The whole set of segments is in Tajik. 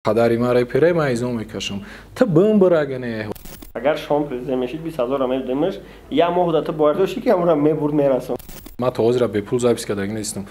Падари ман репере, ман изо мекашам. Ту бимбир агане. Агар шом президент мешид, 20 000 медодемаш, як моҳ да ту бовар дошти, ки ҳамонро мебурд, мерасон? Ман то ҳозира бепул запись кардаги нестам.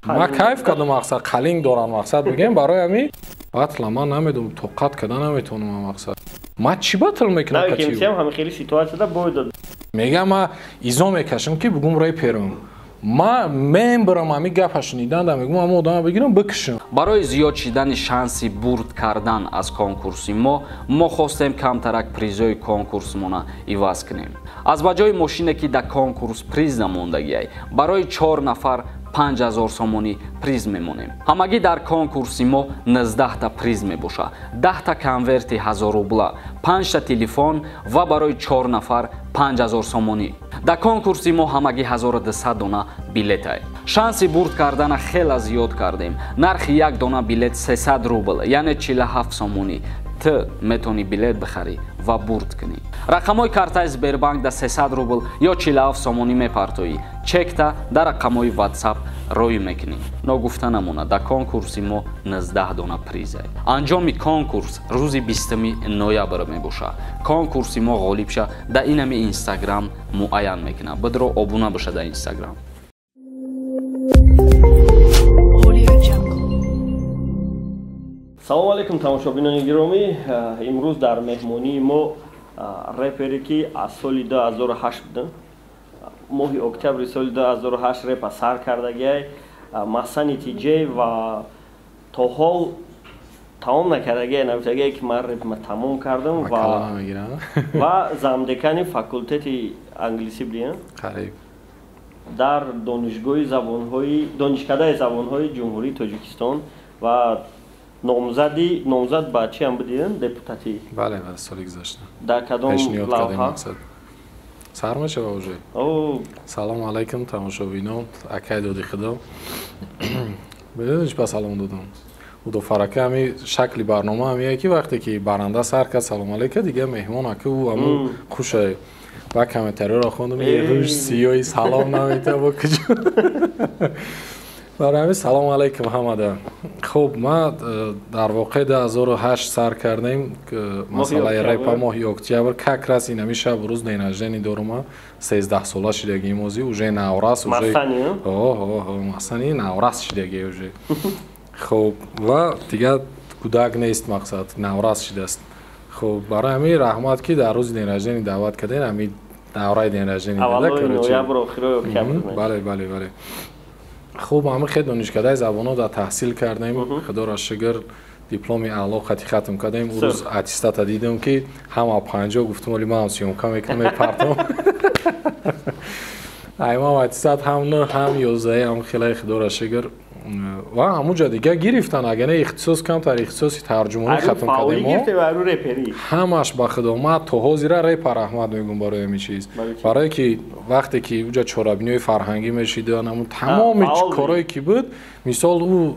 Ман кайф кардам, мақсад қалинг дорам, мақсад бигем, барои ҳамин батла ман намедонам, тоқат карда наметавонам, мақсад. Ман чӣ батл мекунам? Кати ҳами хеле ситуатсияда бой дод. Мегам, ман изо мекашам, ки бугум реперам. Ман мембирам, ҳами гапа шуниданда мегум, ҳама одама бигирам, бикушам. Барои зиёд шидани шанси бурд кардан аз конкурси мо, мо хостем камтарак призои конкурсмона иваз кунем. Аз ба ҷои мошине, ки дар конкурс приз намондагиай, барои чор нафар 5000 сомонӣ приз мемонем. Ҳамагӣ дар конкурси мо 19та приз мебошад: 10та конверти 1000 рубла, 5та телефон ва барои чор нафар 5000 сомонӣ. Дар конкурси мо ҳамагӣ 1200 дона билетай. Шанси бурд кардана хела зиёд кардем. Нархи як дона билет 300 рубл, яъне 47 сомонӣ. Ту метавонӣ билет бихарӣ ва бурд кунӣ. Рақамҳои картаи Сбербанк да 300 рубл ё 47 сомонӣ мепартоӣ, чекта дар рақамҳои WhatsApp рӯй мекунӣ. Ногуфта намонад, дар конкурси мо 19 дона призай. Анҷоми конкурс рӯзи 20 ноябр мебошад. Конкурси мо ғолибша дар инами Инстаграм муайян мекунад. Бидро, обуна боша дар Инстаграм. Салому алейкум, тамошобинони гиромӣ! Имрӯз дар меҳмонии мо репере, ки аз соли 2008 буд, моҳи октябри соли 2008 репа сар кардагиай, Масани Тиҷей, ва то ҳол тамом накардагиай, навиштагиай, ки ман репма тамом кардам, ва замдекани факултети англисӣ будиям дар донишгоҳи забонҳои, Донишкадаи забонҳои Ҷумҳурии Тоҷикистон, ва номзади, номзад ба чиам будиям, депутатӣ. Бале, бале, соли гузашта. Дар кадом лавҳа? Сар мешава уже. Салому алайкум, тамошобинон, акай доди худо. Медониш, ба салом додам удофарака, ҳами шакли барнома ҳамие, ки вақте ки баранда сар кард, салом алейка, дига меҳмон ака ӯ ҳамун хушай. Ба комментариёро хондум, рӯш сиёи салом намета бо куҷо. Барои ҳамин салому алайкум ҳамада. Хуб, ман дар воқеъ 2008 сар кардем масъалаи репа, моҳи октябр, как раз инами шабу рӯз день рождения дорума, 13сола шидаги мози, уже наврас, уже масани наврас шидаги уже. Хуб, ва дигар кӯдак нест, мақсад наврас шидааст. Хуб, барои ҳамин раҳмат, ки дар рӯзи день рождения даъват кардем, ҳамин давраи день рождения. Бале. Хуб, ҳамин хел донишкадаи забонҳо дар таҳсил кардем, худоро шукр, дипломи аъло қати хатм кардем. Ӯ рӯз аттестата дидем, ки ҳама 50, гуфтум, оли ман съёмка мекунам, мепартам. Аймам аттестат ҳам 9, ҳам 11, ҳам хелаи, худоро шукр. Ва ҳамунҷа дига гирифтан, агар не ихтисос, камтар ихтисоси тарҷумонӣ хатм кардем. Ҳамаш ба худо, ман то ҳозира репа раҳмат мегӯм барои ҳамин чиз, барое ки вақте ки уҷа чорабиниҳои фарҳангӣ мешидан, ҳамун тамоми корое ки буд, мисол, ӯ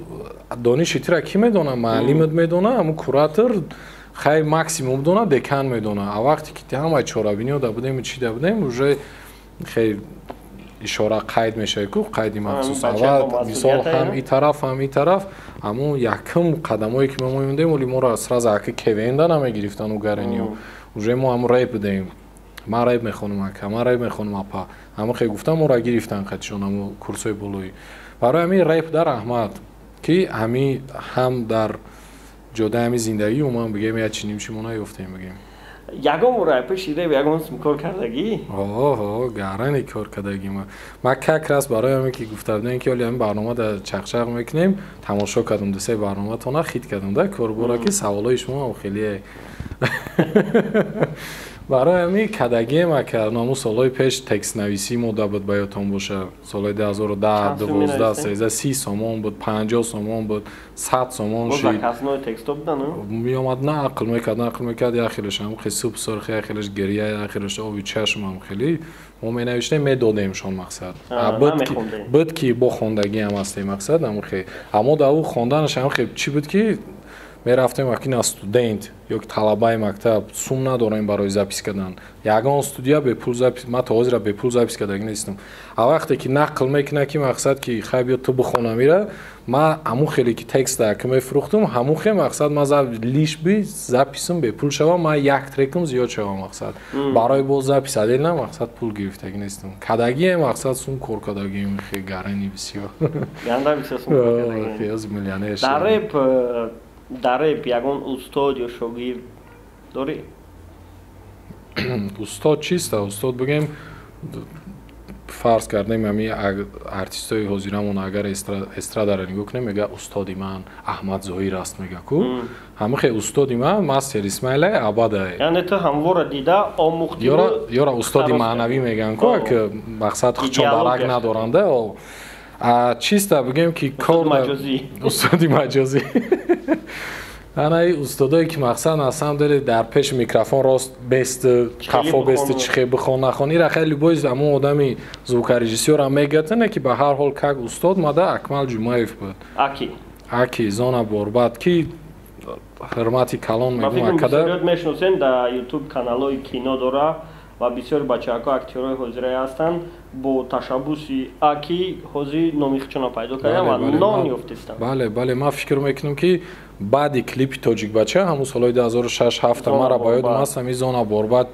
дониши тира кӣ медона? Муаллимат медона, ҳамун куратор хай максимум дона, декан медона. А вақте ки ҳамаи чорабиниҳо да будем, чи да будем, уже хел ишора қайд мешавад ку, қайди махсус. Аввал, мисол, ҳам и тараф, ҳам и тараф, ҳамун якум қадамое ки мо мемондем, оли моро сразу ака КВН-да намегирифтан, угарениё уже мо ҳамун реп будем. Ман реп мехонам, ака, ман реп мехонам, апа, ҳамун хел гуфтам, моро гирифтан қатишон ҳамун курсҳои болоӣ. Барои ҳамин реп да раҳмат, ки ҳами ҳам дар ҷодаи ҳами зиндагӣ умуман бигем, як чиним чи мо наёфтем, бигем. Ягон бора пеши реп ягон сум кор кардагӣ? Оҳо, гарани кор кардагӣ. Ман как раз барои ҳамин ки гуфта будем, ки оли ҳамин барнома да чақчақ мекунем, тамошо кардам дусе барноматона, хит кардам да корбора, ки саволои шумо ҳам хеле. Барои ҳамин кардагием, ака, наму солҳои пеш текстнависӣ мода буд, ба ёдтон боша, солҳои 2010, 12, 13, 30 сомон буд, 50 сомон буд, 100 сомон шид. Меомад, нақл мекард, нақл мекард, як хелеш ҳам хел суб сурх, як хелеш гиря, як хелеш оби чашм, ҳам хеле мо менавиштем, медодемшон, мақсад буд, ки бо хондагиам ҳастем, мақсад ҳамн хел. Аммо дар ӯ хонданаш ҳам хел чӣ буд, ки Мерафтем акина студент ё ки талабаи мактаб, сум надорем барои запись кардан. Ягон студия бепул запись, ман то ҳозира бепул запись кардаги нестам. А вақте ки нақл мекунад, ки мақсад ки хай биё ту бихонам ира, ман ҳамун хеле ки текста ки мефурӯхтум, ҳамун хе мақсад ман лиш би записам бепул шава, ман як трекам зиёд шава мақсад. Барои боз запись отдельно мақсад пул гирифтаги нестам. Кадагие мақсад сум кор кардагием, хе гарани бисёр. Ганда бисёр сум кор кардагием. Хе миллионер. Дар реп ягон устод ё шогирд дорӣ? Устод чиста? Устод бигем, фарз кардем ҳами артистои ҳозирамон агар эстрадаро нигоҳ кунем, мега устоди ман Аҳмад Зоҳир аст, мега ку. Ҳамихе устоди ман мастер Исмаилай Абадай. Яъне ту ҳамвора дида омӯхтӣ. Ёра устоди маънавӣ меган ку, ки мақсад худшон дарак надоранда. Чиста бигем ки кор устоди маҷозӣ. Ана устодое ки мақсад на самом деле дар пеши микрофон рост бест, қафо бест, чихе бихон нахон. Ира хеле любой ҳамон одами звукорежиссёрам мегӯяд, ки ба ҳар ҳол как устод мада Акмал Ҷумаев буд. Аки. Аки зона борбад ки ҳурмати калон мегӯм акада. Бисёр мешиносем дар YouTube каналҳои кино дора ва бисёр бачаҳако актёрҳои ҳозирае ҳастанд бо ташаббуси Аки ҳозир номи худшонро пайдо карданд ва нон ёфтистанд. Бале, бале, ман фикр мекунам ки баъди клипи Тоҷикбача ҳамун солҳои 2006-7 мара ба ёдам аст, ҳамин зона борбад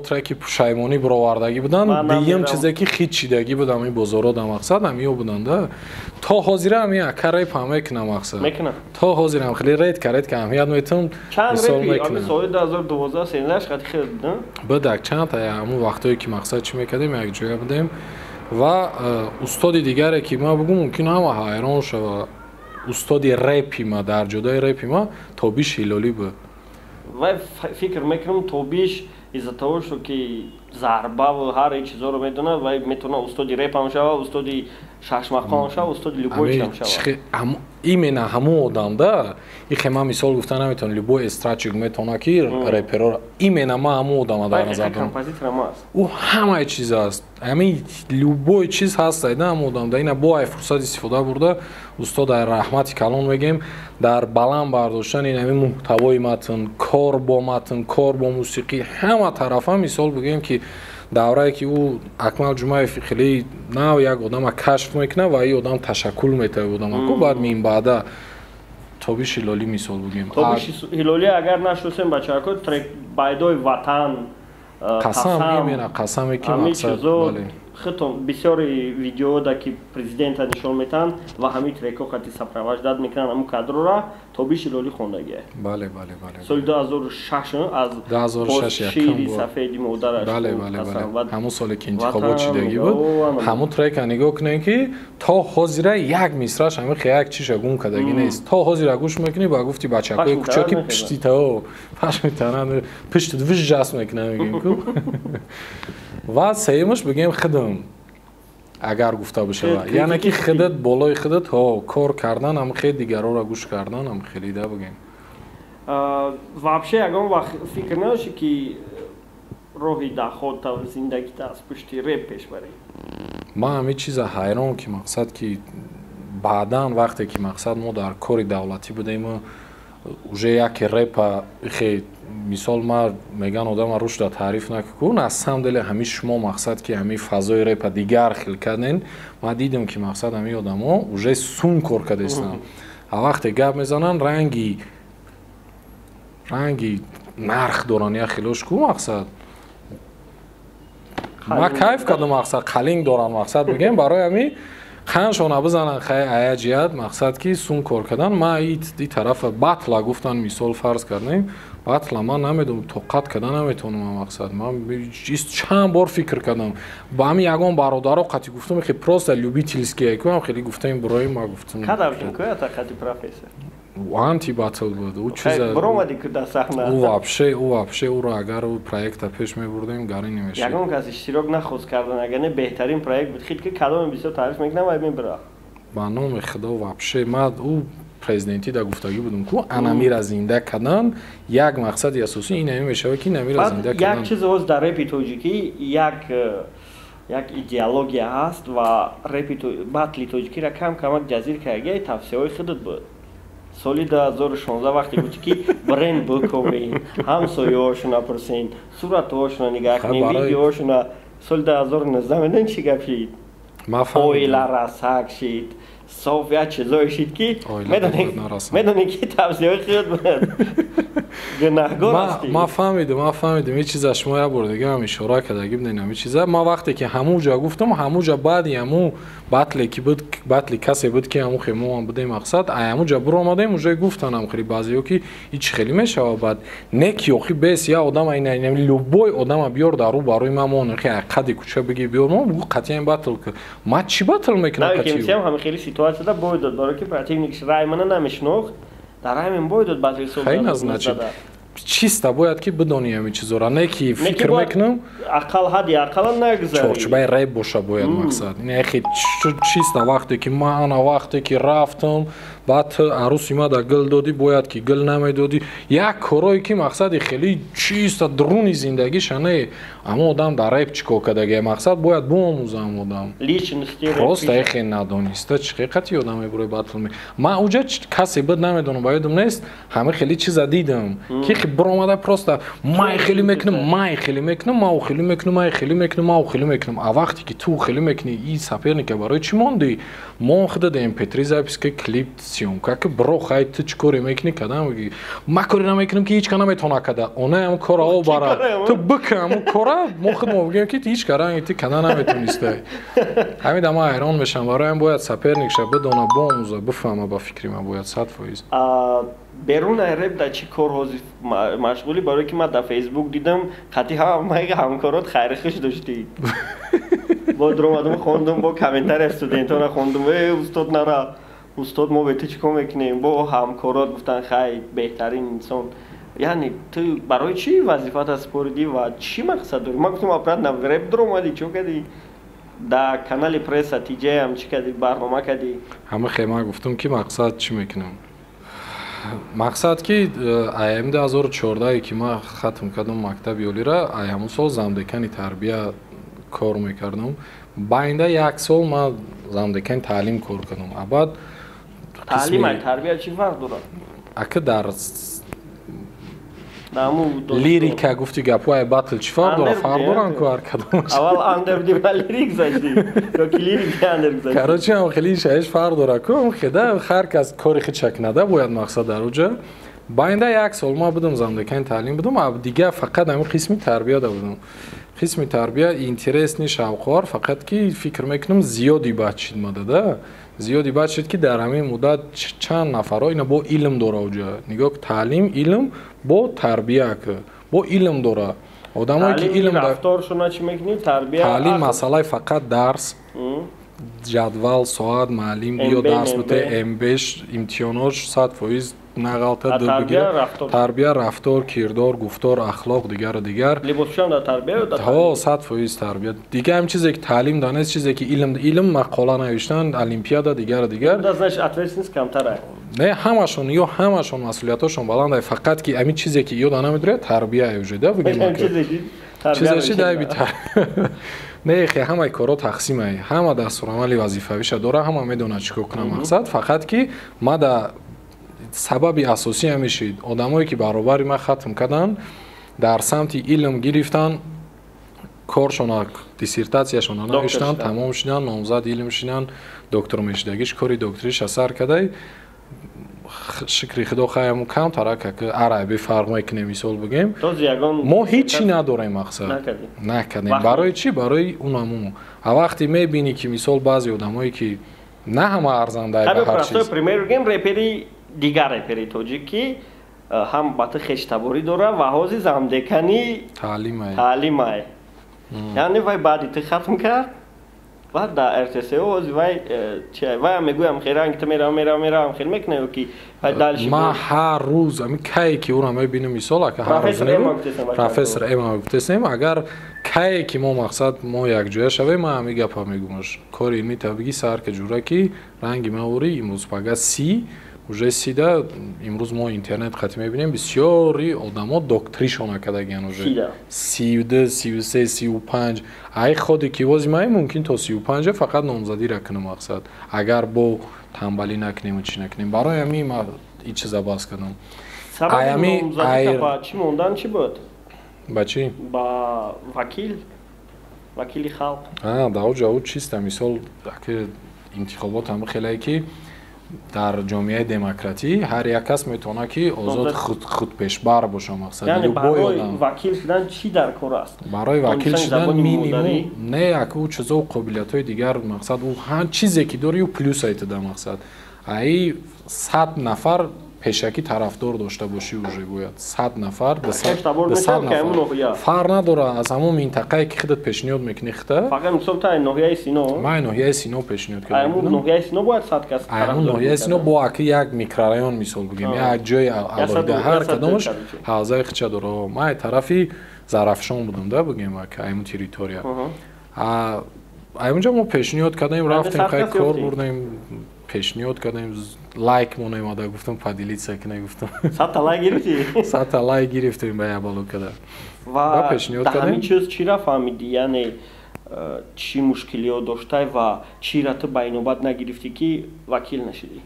треки пушаймонӣ бировардагӣ буданд. Дуюм чизе ки хит шидагӣ буд ҳамин бозорҳо дар мақсад ҳамиё буданд. То ҳозира ҳамин ака реп ҳам мекунам мақсад. То ҳозира ҳам хеле редко редко аҳамият метавон мисол мекунам. Соли 2012-13 қати хел буд? Будак чанд та ҳамун вақтҳое ки мақсад чӣ мекардем, якҷоя будем. Ва устоди дигаре ки ман бугум, мумкин ҳама ҳайрон шава. Устоди репи ма дар ҷодаи репи ма Тобиш Ҳилолӣ буд. Вай фикр мекунам Тобиш из-за того, что ки зарба ва ҳар чизоро медонад, вай метавонад устоди реп ҳам шава, устоди шашмақом шава, устоди любой чиз ҳам шава. Именно ҳамон одам да, ихе ман мисол гуфта наметавонам, любой эстрадчик метавонад ки репероро, именно ман ҳамон одама дар назар дорам. Композиторам аст. Ӯ ҳамаи чиз аст. Ҳамин любой чиз ҳаст, айда ҳамон одам. Да ина бо ай фурсат истифода бурда, устод ай раҳмати калон мегем, дар баланд бардоштани ҳамин муҳтавои матн, кор бо матн, кор бо мусиқӣ, ҳама тарафа мисол бигем ки даврае ки ӯ Акмал Ҷумаев хеле нав як одама кашф мекунад ва ин одам ташаккул метавад одама ку, баъд минбаъда Тобиш Ҳилолӣ мисол бигем. Тобиш Ҳилолӣ агар нашносем бачаҳако, трек байдои ватан, қасам, именно қасаме ки мақсад, бале. Худтон бисёри видеода ки президента нишон метаҳанд ва ҳамин трекҳо қати сопровождат мекунанд ҳамун кадрора, Тобиш Ҳилолӣ хондагие. Бале, бале, бале. Соли 2006 аз 2006 шири сафеди модараш. Бале, бале, бале. Ҳамун соле ки интихобот шидагӣ буд, ҳамун трека нигоҳ кунем ки то ҳозира як мисраш ҳамин хе як чиша гум кардагӣ нест. То ҳозира гӯш мекунӣ ба гуфти бачакҳои кӯчаки пишти тао пашми тананд, пиштит вижжас мекунам мегӯем ку. Ва сеюмаш бигем худам агар гуфта бишавад, яъне ки худат болои худат кор кардан, ҳам хеле дигарора гӯш кардан, ҳам хеле да бигем. Вообще ягон вақт фикр надошти ки роҳи дахота зиндагита аз пушти реп пеш барӣ? Ман ҳамин чиза ҳайрон ки мақсад ки баъдан вақте ки мақсад мо дар кори давлатӣ будем, уже яке репа хе мисол ма меган одама рушда таъриф накун, на самом деле ҳамин шумо мақсад ки ҳамин фазои репа дигар хел карден, ма дидам ки мақсад ҳамин одамо уже сум кор кардастанд. А вақте гап мезананд ранги нарх доранд, як хелош ку мақсад. Ма кайф кардам мақсад, қалинг доранд мақсад бигем, барои ҳамин ханшона бизананд хай ая ҷиҳат мақсад ки сум кор кардан. Ма и тарафа батла гуфтан мисол фарз кардем, батла ман намедонам, тоқат кардан наметавонам мақсад. Ман чанд бор фикр кардам, ба ҳамин ягон бародаро қати гуфтам, хе просто любительский кунам, хеле гуфтам барои ма гуфтам. Кадам куята қати профессор? Анти батл буд. Ӯ чиза баромади ки дар саҳна. Ӯ вообще ӯро агар ӯ проекта пеш мебурдем, гарӣ намешуд. Ягон кас иштирок нахост кардан, агар не беҳтарин проект буд. Хит ки кадоме бисёр таъриф мекунам вай мебира. Ба номи Худо вообще ман ӯ президентӣ да гуфтагӣ будам ку анамира зинда кардан як мақсади асосӣ ин ҳамин мешавад ки намира зинда кардан. Як чиз ҳоз дар репи тоҷикӣ як идеология ҳаст ва репи батли тоҷикиро кам камак ҷазир кардаги тавсияҳои худат буд. Соли 2016 вақте гуфти ки бренд биковен, ҳамсояҳошона пурсен, суратҳошона нигаҳ кунен, видеоҳошона. Соли 2019 медонӣ чӣ гап шид? Оила расак шид, соф як чизое шид ки медонӣ ки тавсияҳои хиёд буд. Гунаҳгор ҳастӣ. Ман фаҳмидам ин чиза шумо як бор дига ҳам ишора кардаги будед ҳамин чиза. Ман вақте ки ҳамун ҷо гуфтам, ҳамун ҷо баъди ҳамун батле ки буд, батли касе буд ки ҳамун хемо будем мақсад, ай ҳамун ҷо биромадем, уже гуфтанам хеле баъзеҳо ки ин чӣ хеле мешава баъд не ки охи бес я одама ина любой одама биёр дар рӯ барои ман мон хе қади кӯча бигӣ биёр мо бугу қатъиян батл ки ман чӣ батл мекунам қатъиян. Ҳамин хеле ситуатсияда бой дод, барои ки противникш Раймана намешинохт, дар ҳамин бой дод батли сол. Хайна значит чиста бояд ки бидонӣ ҳамин чизора, не ки фикр мекунам ақал ҳадди ақалан нагзарӣ. Чорчӯбаи рэп боша бояд мақсад. Ин чиста вақте ки ман ана вақте ки рафтам, баъд ту арӯси ма да гул додӣ, бояд ки гул намедодӣ. Як корое ки мақсади хеле чиста дуруни зиндагиша не, аммо одам дар рэп чӣ кор кардагия мақсад бояд биомӯзам одам. Просто эхе надониста чӣ ҳақиқати одам мебурои батл. Ман уҷа касе буд намедонам, ба ёдам нест, ҳама хеле чиза дидам ки биромада просто май хеле мекунам, май хеле мекунам, мау хеле мекунам, май хеле мекунам, мау хеле мекунам. А вақте ки ту хеле мекунӣ, и соперника барои чӣ мондӣ? Мо худа mp3 запись ки клип съёмка ки бро хай ту чӣ коре мекунӣ кадам мегӣ ман коре намекунам ки ҳеҷ ка наметавона када она ҳам кора о бара ту бика ҳамун кора мо худ мо бигӯем ки ҳеҷ кара ти када наметонистай. Ҳамин да ман ҳайрон мешавам. Барои бояд соперникша бидона, биомӯза, бифаҳма. Ба фикри ман бояд 100%. Берун ай рэп дар чӣ кор ҳозир машғулӣ? Барое ки ман дар Фейсбук дидам, қатъи ҳамаи ҳамкорот хайрихуш доштӣ. Бо дуромадам хондум, бо комментария студентона хондум: э устод, нара устод, мо бе ту чӣ кор мекунем? Бо ҳамкорот гуфтан хай беҳтарин инсон. Яъне ту барои чӣ вазифата супоридӣ ва чӣ мақсад дорӣ? Ман гуфтам обратно рэп дуромадӣ, чӣ кардӣ дар канали Пресса тиҷаям, чӣ кардӣ, барнома кардӣ? Ҳама хе ман гуфтам ки мақсад чӣ мекунам. Мақсад ки аями 2014 ки ман хатм кардам мактаби олира, ай ҳамун сол замдекани тарбия кор мекардам. Байнда як сол ман замдекани таълим кор кардам. А баъд таълим ай тарбия чӣ фарқ дорад? Ака дар лирика гуфти гапҳо ай батл чӣ фарқ дорад? Фарқ доранд ку ҳар кадом. Аввал андер будӣ, ба лирик гузаштӣ ё ки лирик андер гузаштӣ? Короче, ҳам хеле шаиш фарқ дорад ку хеда ҳар кас кори худша кунада бояд мақсад дар уҷа. Байнда як сол ман будам замдекани таълим будам, а дига фақат ҳамин қисми тарбияда будам. Қисми тарбия интересный, шавқовар, фақат ки фикр мекунам зиёди бад шид мадада. Зиёди бад шид ки дар ҳамин муддат чанд нафарҳо ина бо илм дора уҷа. Нигоҳ, таълим, илм бо тарбия ки бо илм дора. Одамое ки илм рафторшона чӣ мекунӣ? Тарбия таълим масъалаи фақат дарс, ҷадвал, соат, муаллим биё дарс бите, мбш имтиҳонош 100% нағалта бигира. Тарбия рафтор, кирдор, гуфтор, ахлоқ, дигару дигар. Либосшон дар тарбия? Ҳо, 100% тарбия. Дига ҳам чизе ки таълим данест, чизе ки илм, илм мақола навиштан, олимпиада, дигару дигар. Ответственность камтара. Не, ҳамашон ё ҳамашон масъулиятҳошон баланд, фақат ки ҳамин чизе ки ёда намедурад тарбия уже да бигем. Чизе чи дай битар. Не, хе ҳамаи корҳо тақсимай. Ҳама дастурамали вазифавиша дора, ҳама медонад чӣ кор кунам мақсад. Фақат ки ма да сабаби асосӣ ҳамин шид. Одамое ки баробари ман хатм карданд, дар самти илм гирифтан, коршона, диссертатсияшона навиштанд, тамом шидан, номзад илм шидан, доктор мешидагиш, кори докториша сар кардай. Шукри худо хаяму камтара как араби фарқ мекунем, мисол бигем. Мо ҳичи надорем мақсад. Накардем. Барои чӣ? Барои унаму. А вақте мебинӣ ки мисол баъзе одамое ки на ҳама арзанда ба ҳар чиз. Пример бигем, репери дигар, репери тоҷик ки ҳам ба ту хештаборӣ дора ва ҳозир замдекани таълимай. Таълимай. Яъне вай баъди ту хатм кард ва дар РТСО ҳозир вай чи вай мегӯям херанг ту меравам, меравам, меравам, хел мекунӣ ё ки вай дальше? Ман ҳар рӯз ами кае ки ӯро мебинам, мисол ака ҳар рӯз профессор Эма гуфтесем, агар кае ки мо мақсад мо якҷоя шавем, ман ҳамин гапа мегӯмаш. Кори илмӣ табигӣ сар ка ҷура ки ранги ман ӯри имрӯз пага си уже сида. Имрӯз мо интернет қати мебинем, бисёри одамо докторишона кардагиан уже 32, 33, 35. Ай ходи ки вози май мумкин то 35 фақат номзадира кунам мақсад, агар бо тамбалӣ накунему чӣ накунем. Барои ҳамин и чиза бас кардам. Сабаби номзадита ба чӣ мондан чӣ буд? Ба чӣ? Ба вакил, вакили халқ. Да, оҷа ӯ чиста, мисол, интихобот ҳама хелае ки дар ҷомеаи демократӣ ҳар як кас метавонад ки озод худпешбар боша, мақсад. Яъне барои вакил шудан чӣ дар кор аст? Барои вакил шудан минимум не як ӯ чизо қобилиятҳои дигар, мақсад, ӯ ҳар чизе ки дори, ӯ плюс айтада, мақсад. Аи 100 нафар пешакӣ тарафдор дошта бошӣ, уже бояд 100 нафар, 200 нафар, фарқ надорад, аз ҳамон минтақае ки худат пешниҳод мекунӣ хита. Фақат мисол та ноҳияи Сино? Ман ноҳияи Сино пешниҳод кардам. Ҳамон ноҳияи Сино бояд 100 кас тарафдор. Ҳамон ноҳияи Сино бо аки як микрорайон мисол бигем, як ҷои алоҳида, ҳар кадомаш ҳавзаи худша дорад. Ман тарафи Зарафшон будам, да, бигем, ака ҳамон территория. Ҳамонҷо мо пешниҳод кардем, рафтем, хай кор бурдем, пешниҳод кардем, лайк мо наомада, гуфтам поделиться кунед, гуфтам. 100 лайк гирифтӣ? 100 лайк гирифтем ба як боло када. Ва пешниҳод кардем. Ҳамин чиз чира фаҳмидӣ? Яъне чӣ мушкилиҳо доштай ва чира ту ба инобат нагирифтӣ ки вакил нашидӣ?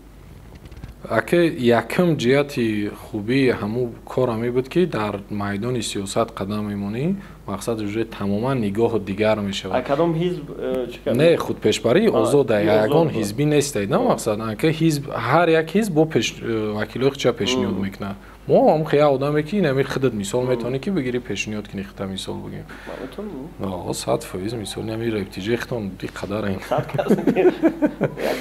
Аке якм ҷиҳати хубии ҳамун кор ҳаме буд, ки дар майдони сиёсат қадам мемонӣ, мақсад уже тамоман нигоҳу дигар мешавад. Кадом ҳизб? Не, худпешбарӣ озода, ягон ҳизбӣ нестед, на мақсад. Аке ҳизб, ҳар як ҳизб бо вакилои худша пешниҳод мекунад. Мо ҳам хеле одаме ки инами худат мисол метавонӣ ки бигирӣ, пешниҳод кунӣ худта, мисол бигем. 100% мисол нами рептиҷи худтон и қадар ин.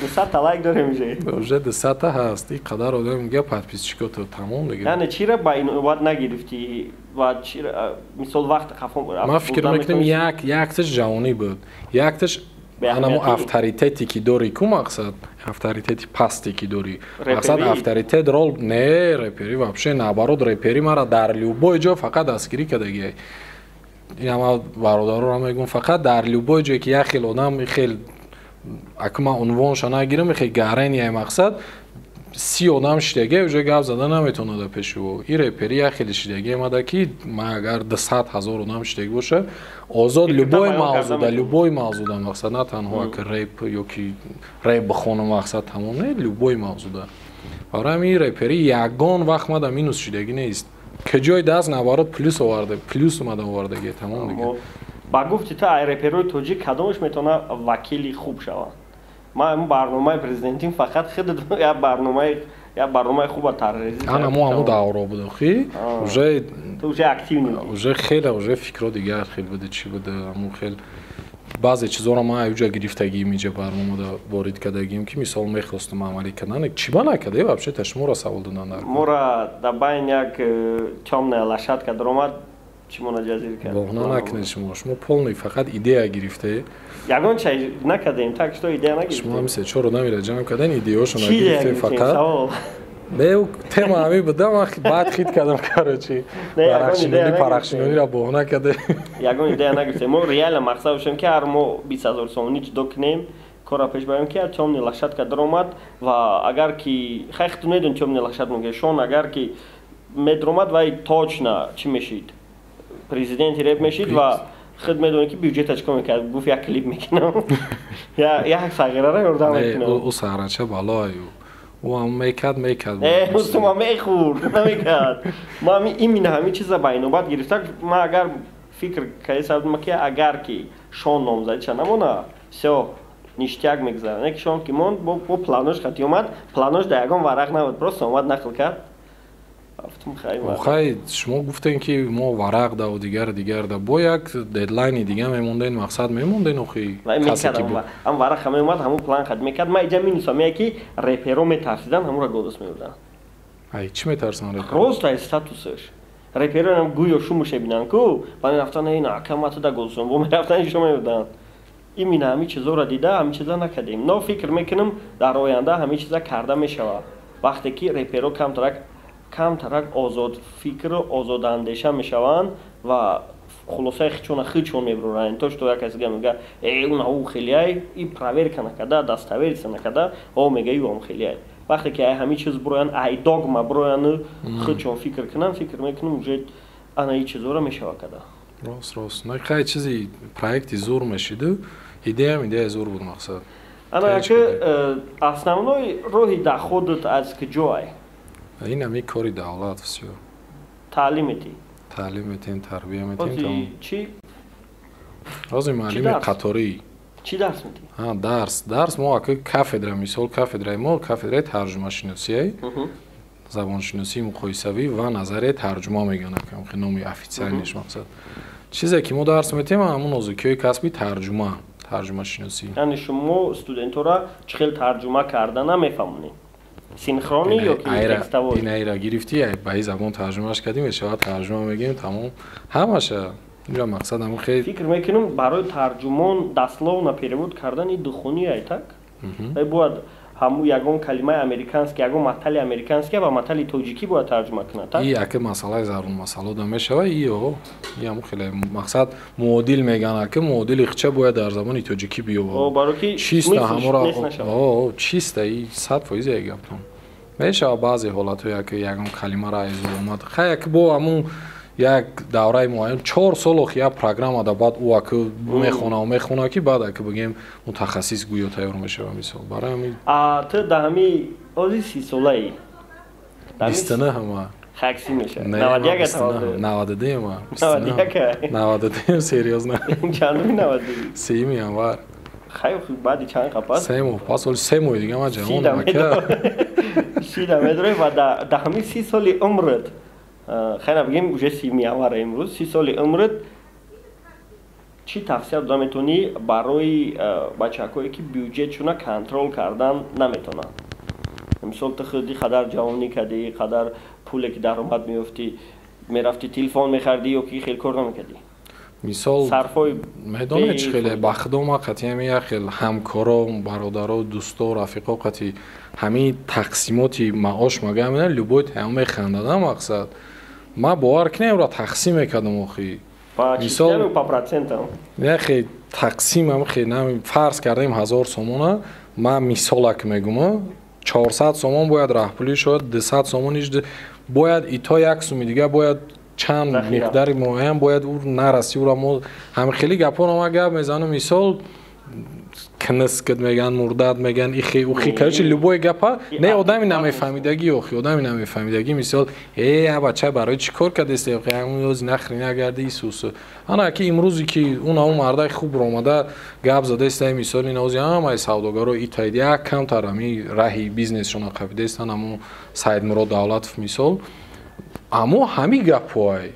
200 лайк дорем уже. Уже 200 ҳаст, и қадар одам мега подписчикото тамом дига. Яъне чира ба инобат нагирифтӣ ва чира мисол вақт хафон? Ман фикр мекунам, якташ ҷавонӣ буд, якташ анамо авторитете ки дорӣ ку, мақсад, авторитети пасте ки дорӣ, мақсад, авторитет рол не, репери вообще наоборот, репери мара дар любой ҷо фақат дастгирӣ кардагиай. Ин ҳама бародаронро мегӯм, фақат дар любой ҷое ки як хел одам хел, аку ман унвонша нагирам, хел гаренияй, мақсад, 30 одам шидагия, уже гап зада наметавонад пеши ӯ. И репери як хеле шидагия омада ки ман агар 200 ҳазор одам шидаги боша, озод любой мавзуда, любой мавзуда, мақсад, на танҳо ака реп ё ки реп бихонам, мақсад, тамом, не, любой мавзуда. Барои ҳамин репери ягон вақт мада минус шидагӣ нест, ки ҷои даст наоборот плюс оварда, плюс омада овардагия, тамом дига. Ба гуфти ту, ай реперои тоҷик кадомаш метавонад вакили хуб шавад? Ман барномаи президентим фақат худат як барномаи хуба таррезӣ. Ана мо ҳамун давро будем, хи уже ту уже активный. Уже хеле, уже фикро дигар хел буде, чӣ буде, ҳамун хел баъзе чизоро ман аюҷа гирифтагиим, иҷа барномада ворид кардагиим, ки мисол мехостум амалӣ кардан, чӣ ба накарда вообще, та шуморо савол додан дар. Мора дар байн як тёмная лошадка даромад, чӣ мона ҷазир кард. Боғна накунед, шумо полный фақат идея гирифте. Ягон чай накардем, так что идея нагирифтем. Шумо ҳам се чор одамеро ҷамъ кардан, идеяшо нагирифте фақат. Не, тема ҳамин буда, ман баъд хит кардам, короче. Парахшинони, парахшинониро боҳона карде. Ягон идея нагирифтем. Мо реально мақсад доштем, ки ҳар мо 20 000 сомонӣ ҷудо кунем, кора пеш барем, ки тёмный лошадка даромад ва агар ки хай худтон медонед, тёмный лошадка мегӯяд шон, агар ки медаромад, вай точно чӣ мешид, президенти реп мешид ва худ медонед, ки бюджета чикор мекард. Гуфт, як клип мекунам, як сағираро ёрдам мекунам. Ӯ сағирача балой, ӯ ҳам мекард. Сума мехӯрд, намекард. Ма именно ҳамин чиза ба инобат гирифта, ман агар фикр кардам, ки агар ки шон номзадиша намона, всё, ништяк мегузарад. Не ки шон ки монд, бо планош хати омад, планош дар ягон варақ набуд, просто омад, нақл кард. Хай, шумо гуфтем, ки мо варақ да дигар дигар да, бо як дедлайни дига мемонден, мақсад мемонден, охи. Ҳам варақ меомад, ҳамун план хат мекард. Ма иҷа минусам яке, ки реперо метарсидан, ҳамура голос меоданд. Ай чӣ метарсанд? Рост, ай статусаш. Реперо гӯё шумуше бинанд ку, ба мерафтан, ин акамата да голосон бо мерафтан, шумо меоданд. Именно ҳамин чизоро дида, ҳамин чиза накардем. Но фикр мекунам, дар оянда ҳамин чиза карда мешавад, вақте ки реперо камтарак камтарак озод фикру озодандеша мешаванд ва хулосаи хичона хичон мебуранд, то что як каси мега, э, уна ӯ хелиай, и проверка накарда, достовериться накарда, о мега, ӯ хелиай. Вақте ки ай ҳамин чиз буроянд, ай догма буроянд, хичон фикр кунанд, фикр мекунам, уже ана и чизоро мешава карда. Рост, на хай чизи проекти зур мешиду, идеям идея зур буд, мақсад. Ана ки основной роҳи доходат аз куҷоай? Ин ҳами кори давлат всё. Таълим метӣ? Таълим метем, тарбия метем. Чӣ? Ҳозир муаллими қаторӣ. Чӣ дарс метӣ? Ҳа, дарс. Дарс мо ака кафедра, мисол кафедраи мо кафедраи тарҷумашиносияй. Забоншиносии муқоисавӣ ва назарияи тарҷума мегӯянд, ака номи официальныйш мақсад. Чизе ки мо дарс метем ҳамун нозукиҳои касби тарҷума, тарҷумашиносӣ. Яъне шумо студентҳоро чӣ хел тарҷума карда намефаҳмонед? Синхронӣ ё ки текстовой? Ин айра гирифтӣ, ба ин забон тарҷумаш кардӣ, мешавад тарҷума мегӯем, тамом. Ҳамаша инҷа мақсад ҳамун хел. Фикр мекунам барои тарҷумон дословно перевод кардани духонӣ ай так? Бояд ҳамун ягон калимаи американский, ягон матали американский ва матали тоҷикӣ бояд тарҷума кунад, так? И ака масъалаи зарурмасъало да мешава, иё, и ҳамун хеле мақсад муодил меган, ака муодили хча бояд дар забони тоҷикӣ биёвад. Барои ки чиста ҳамура, о, чиста и 100% ай гаптон. Мешава баъзе ҳолатҳое ака ягон калимаро айзур омад. Хай ака бо ҳамун як давраи муайян 4 сол охи як программа да баъд ӯ ака мехона мехона ки баъд ака бигем мутахассис гӯё тайёр мешава, мисол барои ҳами. А ту да ҳами ози 30 солаи? 29 ҳама. Хакси меша? 91? 92 ма. 92, серьёзно. Чандуми 92? 3-юми январ. Хай, баъди чанд қапас? 3 моҳ пас, оли 3 моҳи дига ман ҷавонам, ака. Шида медорӣ ва да ҳами 30 соли умрат, хайна бигем, уже 3-юми январа имрӯз, 30 соли умрат чӣ тавсия дода метавонӣ барои бачакҳое ки бюҷетшона контрол кардан наметавонанд? Мисол, ту худи қадар ҷавонӣ кардӣ, қадар пуле ки даромад меёфтӣ, мерафтӣ телефон мехардӣ ё ки хел кор намекардӣ? Мисол, сарфҳои медонед чӣ хеле ба худо ма қатъи ҳами як хел ҳамкоро, бародаро, дӯсто, рафиқо қатъи ҳамин тақсимоти маош магам любой таям механдадам. Мақсад, ма бовар кунем, ро тақсим мекардам охи. Мисол, по процентам? Яхе тақсимам хе, фарз кардем 1000 сомона, ман мисолак мегӯм, 400 сомон бояд раҳпулӣ шуд, 200 сомониш бояд ито як суми дига бояд чанд миқдари муайян бояд ӯ нараси. Ӯра мо ҳами хеле гапҳоро ма гап мезанам, мисол, книскт меган, мурдат меган, ихи ухи, короче, любой гапа. Не, одами намефаҳмидагӣ охи, одами намефаҳмидагӣ, мисол, э бача, барои чӣ кор кардест, ҳамун нахри нагарди исус. Ана ки имрӯзе ки он ҳамун мардаи хуб омада гап задаеста, мисол, ин ози ҳамаи савдогаро итаид як камтар ҳами раҳи бизнесшона қапидаестан, ҳамун Саидмурод Давлатов, мисол. Аммо ҳами гапҳоай,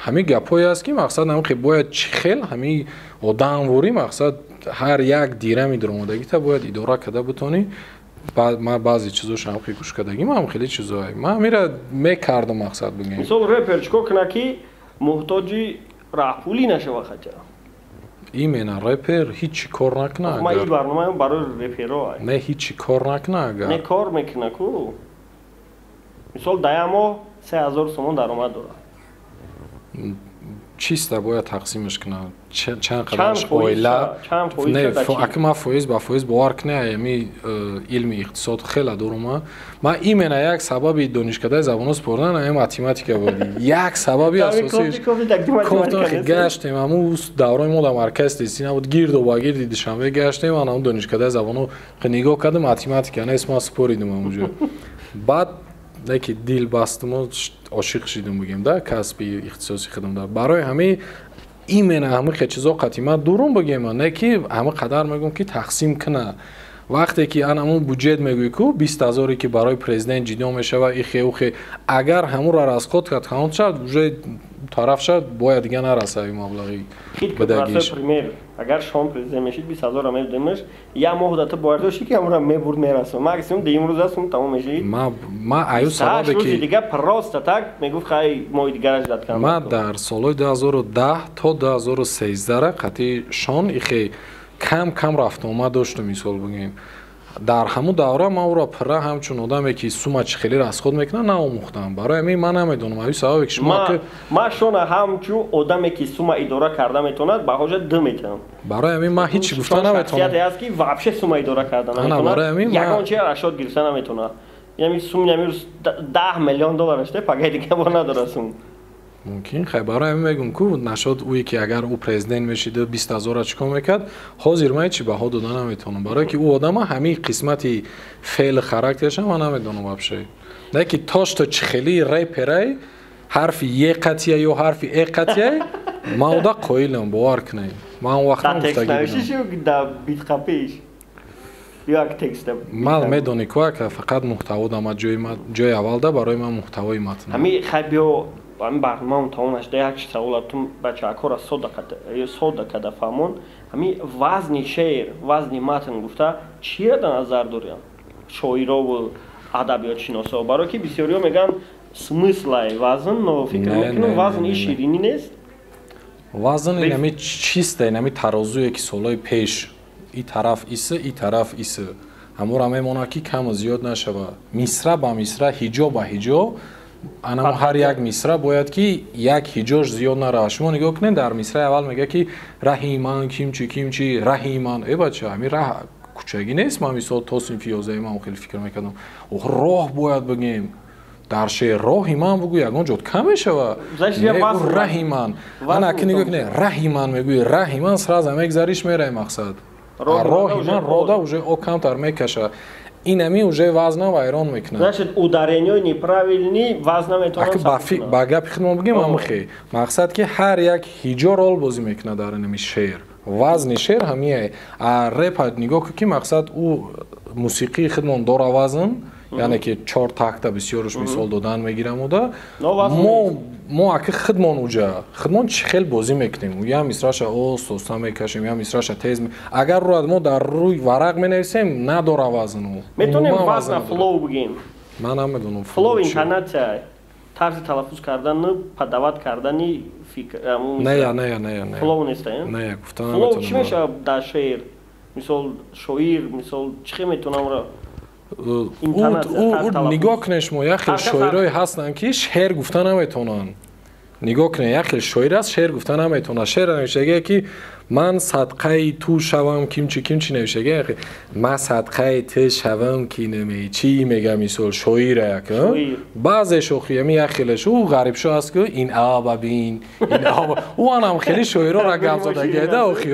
ҳами гапҳое аст, ки мақсад ҳамихе бояд чӣ хел ҳами одамворӣ, мақсад, ҳар як дирами даромадагита бояд идора карда бутонӣ. Ман баъзе чизош ҳам гӯш кардагӣ, ман хеле чизое ман ҳамира мекардам, мақсад бигем. Мисол, репер чикор кунад, ки муҳтоҷи раҳпулӣ нашава хотя? Именно репер ҳичи кор накуна. Ман ин барномаам барои реперо. Не, ҳичи кор накуна агар. Не, кор мекуна ку. Мисол, да як моҳ 3000 сомон даромад дорад. Чиста бояд тақсимаш кунад, чанд қадарш оила. Не, ака, ман фоиз ба фоиз, бовар кунед, ами илми иқтисод хеле дорум. Ман именно як сабаби донишкадаи забонҳо спордан ами математика буд, як сабаби асосиш. Гаштем, ҳамун даврои мо дар марказ тести набуд, гирду ба гирди Душанбе гаштем, ман ҳамун донишкадаи забонҳо нигоҳ кардам, математика нест, ман споридам ҳамунҷо. Баъд ки дил бастуму ошиқ шидум, бигем, да касби ихтисоси худам да. Барои ҳамин именно ҳамин хел чизо қатъи ман дурум, бигем, не ки ҳама қадар мегӯм, ки тақсим куна. Вақте ки ан ҳамун буҷет мегӯӣ ку, 20 ҳазоре ки барои президент ҷидо мешава, ихе ухе, агар ҳамунро расход кард, ҳамон шад уже тараф шад, бояд дига нараса ин маблағи бидагиш. Пример, агар шом президент мешид, 20 ҳазора медодемаш, як моҳ дата бояд дошти, ки ҳамонро мебурд, мерасо, максимум имрӯз астум, тамом мешид. Ма аю сабабе ки дига просто так мегуфт, хай, моҳи дигараш дад кам. Ма дар солҳои 2010 то 2013 қатъи шон ихе кам кам рафтуомад доштум, мисол бигем. Дар ҳамун давра ман ӯро пурра ҳамчун одаме, ки сума чӣ хеле расход мекунад, наомӯхтам. Барои ҳамин ман намедонам, аю сабабе ки шумо. Ман шона ҳамчун одаме, ки сума идора карда метавонад, баҳоша ду метавонам. Барои ҳамин ман ҳеҷ гуфта наметавонам. Аст ки вообще сума идора карда наметавонад, ягон чи расход гирифта наметавонад. Яъне сум намирӯз 10 миллион доллар аште, пагаи дига бо надора сум. Мумкин, хай барои ҳамин мегӯм ку нашод ӯе ки агар ӯ президент мешид 20 000 чикор мекард, ҳозир ман ҳечи баҳо дода наметавонам, барое ки ӯ одама ҳамин қисмати феъли характерша ман намедонам вообще. Не ки то что чӣ хели реперай, ҳарфи е қатия ё ҳарфи э қатия, ман уда қоилам, бовар кунед. Ман он вақт ман медонӣ ку, ака, фақат муҳтаво дама ҷои аввалда барои ман муҳтавои матн. Ҳами хай биё, ҳамин барномаам тамом нашуда, як саволатум бачаакора сода када фаҳмон. Ҳами вазни шеър, вазни матн гуфта чиро дар назар дорям шоирову адабиётшиносо? Барое ки бисёриҳо мегӯянд смыслай вазн, но фикр мекунам, вазн и ширинӣ нест. Вазн инами чиста, инами тарозуе ки солҳои пеш и тараф исы, и тараф исы, ҳамора мемонад ки каму зиёд нашава, мисра ба мисра, ҳиҷо ба ҳиҷо. Анамо ҳар як мисра бояд ки як ҳиҷош зиёд наравад. Шумо нигоҳ кунед, дар мисраи аввал мегӯяд ки раҳи ман кимчи кимчи раҳи ман. Э бача, ҳамин раҳ кӯчагӣ нест. Ман мисол то синфи 11 ман хеле фикр мекардам, ох, роҳ бояд бигем дар шеър. Роҳи ман бугӯ, ягон ҷо кам мешава. Раҳи ман, ана ки нигоҳ кунед, раҳи ман мегӯи, раҳи ман, сразу мегзариш, мераи мақсад. Роҳи ман рода уже о камтар мекаша, инами уже вазна вайрон мекунад. Значит, ударение неправильный вазна метавонад. Ба гапи худмон бигем, амихе мақсад ки ҳар як ҳиҷо рол бозӣ мекунад дар инами шеър. Вазни шеър ҳамие. А репа нигоҳ кун ки мақсад ӯ мусиқии худмон дора вазн, яъне ки чор такта бисёрш мисол додан мегирам уда. Мо аки худмон уҷа худмон чӣ хел бозӣ мекунем, я мисраша остоста мекашем, я мисраша тез. Агар рӯад мо дар рӯи варақ менависем, надора вазну. Метавонем вазна flow бигем? Ман намедонам. Flow интонатсия, тарзи талаффуз кардану подавать кардани фикр. Не, не, не, не. Flow нест? Не, гуфта. Flow чӣ мешавад дар шеър? Мисол, шоир, мисол, чӣ хел метавонам? Нигоҳ кунед шумо, як хел шоирое ҳастанд ки шеър гуфта наметавонанд. Нигоҳ кунед, як хел шоир аст, шеър гуфта наметавонад. Шеър навиштагие ки ман садқаи ту шавам, кимчи кимчи навиштагие, ман садқаи ту шавам ки наме чӣ мега. Мисол, шоира як баъзе шохи ами як хелеш ӯ ғарибшо аст ки ин аба бин, ин аба ӯ анам хеле шоироро гап задагида охи